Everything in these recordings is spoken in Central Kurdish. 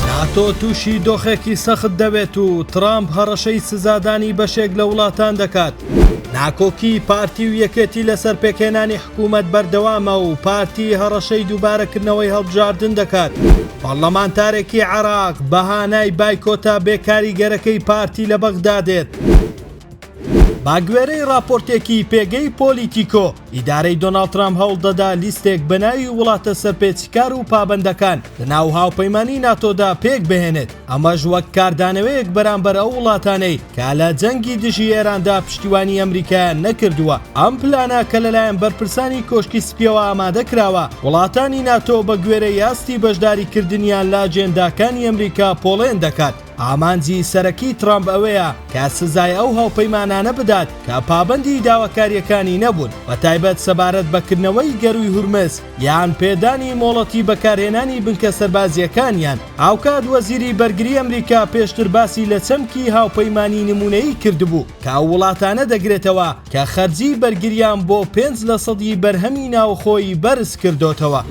ناتۆ تووشی دۆخێکی سەخت دەبێت و ترامپ هەڕەشەی سزادانی بەشێک لە وڵاتان دەکات. ناکۆکی پارتی و یەکێتی لەسەر پێکهێنانی حکوومەت بەردەوامە و پارتی هەڕەشەی دووبارەکردنەوەی هەڵبژاردن دەکات. پەڕلەمانتارێکی عێراق بە هانای بایکۆتە بێکاریگەرەکەی پارتی لە بەغدا دێت. بەگوێرەی ڕاپۆرتێکی پێگەی پۆلیتیکۆ، ئیدارەی دۆناڵد ترامپ هەوڵدەدا لیستێک بە ناوی وڵاتە سەرپێچیکار و پابەندەکان لەناو هاوپەیمانی ناتۆدا پێکبهێنێت، ئەمەش وەک کاردانەوەیەک بەرامبەر ئەو وڵاتانەی کە لە جەنگی دژی ئێراندا پشتیوانی ئەمریکایان نەکردووە. ئەم پلانە کە لەلایەن بەرپرسانی کۆشکی سپیەوە ئامادە کراوە، وڵاتانی ناتۆ بەگوێرەی ئاستی بەشداریکردنیان لە ئەجێنداکانی ئەمریکا پۆڵێن دەکات. ئامانجی سەرەکی ترامپ ئەوەیە کە سزای ئەو هاوپەیمانانە بدات کە پابەندی داواکارییەکانی نەبوون، بەتایبەت سەبارەت بە کردنەوەی گەرووی هورمز یان پێدانی مۆڵەتی بەکارهێنانی بنکە سەربازییەکانیان. هاوکات وەزیری بەرگری ئەمریکا پێشتر باسی لە چەمکی هاوپەیمانی نموونەیی کردبوو کە ئەو وڵاتانە دەگرێتەوە کە خەرجی بەرگریان بۆ پێنج لەسەدی بەرهەمی ناوخۆیی بەرز کردۆتەوە.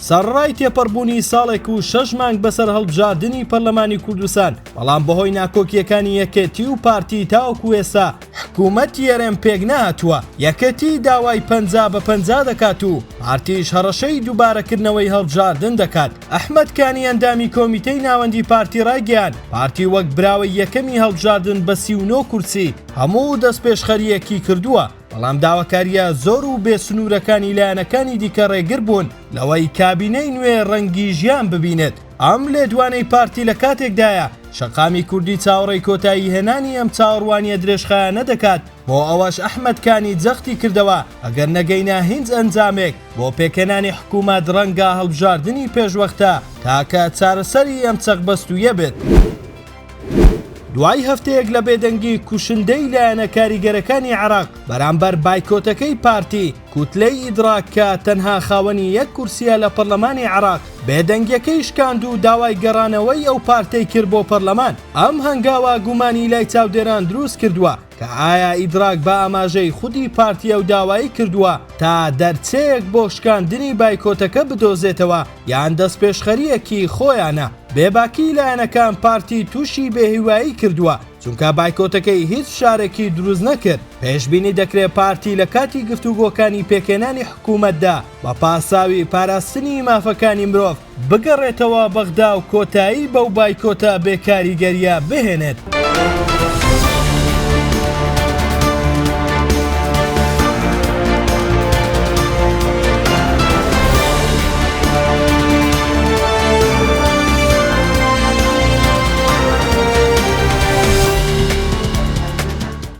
سەرەڕای تێپەڕبوونی ساڵێک و شەش مانگ بەسەر هەڵبژاردنی پەرلەمانی کوردستان، بەڵام بەهۆی ناکۆکییەکانی یەکێتی و پارتی تاوەکو ئێستا حکوومەتی هەرێم پێکنەهاتووە، یەکێتی داوای 50 بە 50 دەکات و پارتیش هەڕەشەی دووبارەکردنەوەی هەڵبژاردن دەکات. ئەحمەد کانی ئەندامی کۆمیتەی ناوەندی پارتی ڕایگەیاند، پارتی وەک براوەی یەکەمی هەڵبژاردن بە 39 کورسی هەموو دەستپێشخەرییەکی کردووە، بەڵام داواکارییە زۆر و بێ سنوورەکانی لایەنەکانی دیکە ڕێگر بوون لەوەی کابینەی نوێ ڕەنگی ژیان ببینێت. ئەم لێدوانەی پارتی لە کاتێکدایە، شەقامی کوردی چاوەڕێی کۆتایی هێنانی ئەم چاوەڕوانییە درێژخایەنە دەکات، بۆ ئەوەش ئەحمەد کانی جەختی کردەوە، ئەگەر نەگەینە هینج ئەنجامێک بۆ پێکهێنانی حکوومەت ڕەنگە هەڵبژاردنی پێشوەختە تاکە چارەسەری ئەم چەقبەستوویە بێت. دوای هەفتەیەک لە بێدەنگی کوشندەی لایەنە کاریگەرەکانی عێراق بەرامبەر بایکۆتەکەی پارتی، کوتلەی ئیدراک کە تەنها خاوەنی یەک کورسییە لە پەرلەمانی عێراق، بێدەنگیەکەی شکاند و داوای گەڕانەوەی ئەو پارتەی کرد بۆ پەرلەمان. ئەم هەنگاوە گومانی لای چاودێران دروست کردووە کە ئایا ئیدراک بە ئاماژەی خودی پارتی ئەو داوایەی کردووە تا دەرچەیەک بۆ شکاندنی بایکۆتەکە بدۆزێتەوە یان دەستپێشخەرییەکی خۆیانە. بێباکی لایەنەکان پارتی تووشی بێهیوایی کردووە، چونکە بایکۆتەکەی هیچ فشارێکی دروست نەکرد. پێشبینی دەکرێت پارتی لە کاتی گفتوگۆکانی پێکهێنانی حکوومەتدا بە پاساوی پاراستنی مافەکانی مرۆڤ بگەڕێتەوە بەغدا و کۆتایی بەو بایکۆتە بێ کاریگەرییە بهێنێت.